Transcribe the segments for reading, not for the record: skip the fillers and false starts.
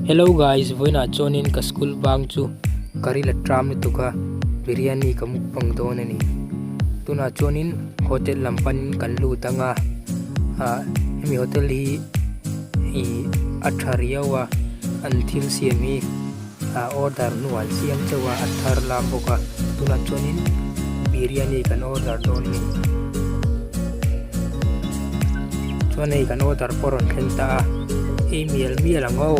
Hello guys, vawiinah chuanin ka school bang chu ka ril a tram lutuk a, biryani ka mukbang dawn a ni. Tunah chuanin hotel lam panin kan lut ang a, ah hemi hotel hi ih a tha riau a, an thil siam hi ah order hnuah an siam chauh a, a thar lam bawk a, tunah chuanin biryani kan order dawn a ni. Chuan hei kan order pawh a rawn thleng ta a, ei mial mial ang aw.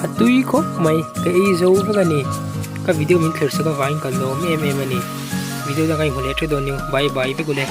A tui khawp mai ka ei zo vek a ni ka video min thlir sak avangin ka lawm em em a ni video dang a inhmu leh teuh dawn niu bye bye vek ule.